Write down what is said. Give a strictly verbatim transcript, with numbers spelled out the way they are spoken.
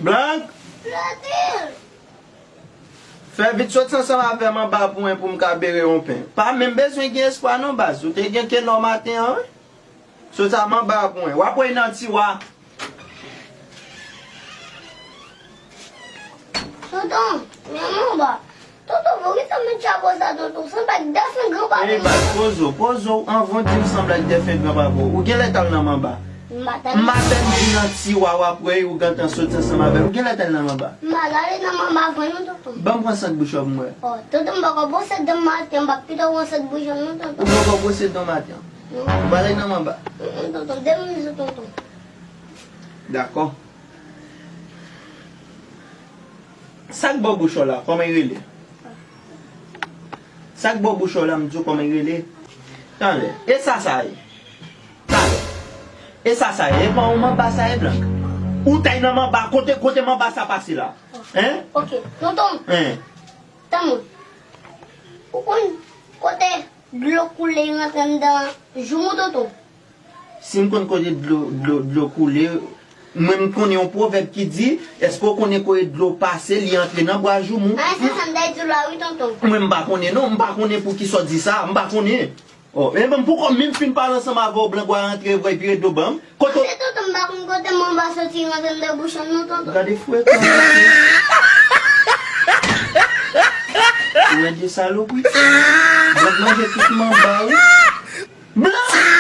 Blank! Fè vit sot ansanm avè m anba pou mwen pou m ka bere yon pen. Pa menm bezwen gen espwa non baz. Ou te gen kenò maten an, wi. Sot sa m anba pou mwen. W ap wè nan tiwa. Tonton, men m anba. Tonton, poukisa m met chapo sa, tonton? Sanble ak dèfen granpapa m. Ey, baz, poze w, poze w anvan w di m sanble ak dèfen granpapa w. Ou genlè t al nan manba. M pa t al. M pa t al di nan tiwa w ap wè ou gentan soti ansanm avè l. Ou genlè t al nan manba. M pa t ale nan manba vre non, tonton. Ban m pran sant bouch ou pou m wè. Oh, tonton, m poko bwose dan maten, m pa pito pran sant bouch non, tonton. Ou poko bwose dan maten? Non. Ou pa t ale nan manba? Mm, mm, tonton, demen jou, tonton. Dakò. Sa k bò bouch ou la, kòman l rele? Sa k bò bouch ou la, m di w kòman l rele? Tanlè. E sa sa ye? Talè. E sa sa ye? E pa yon manba sa ye, Blank? Ou t al nan manba, kote, kote manba sa pase la? Hein? Ok, tonton. Hein? Tann mwen. Ou konn kote dlo koule rantre anndan joumou, tonton? Si m konn kote dlo, dlo, dlo koule, mwen m konnen yon pwovèb ki di, èske w konnen kote dlo pase, li antre nan bwa joumou? An, se sa m ta di w la, wi, tonton. Mwen m pa konnen, non, m pa konnen poukisa w di sa, m pa konnen. Oh, e ban m, poukò menm fin pale ansanm avè w, Blank, w a rantre vre epi ret dlo ban m? Kote. Kote, tonton, m pa konn kote manba soti rantre anndan bouch ou non, tonton. Gade frekan, mesye. Ou wè de salopri. Blank manje tout manba, wi. Blank!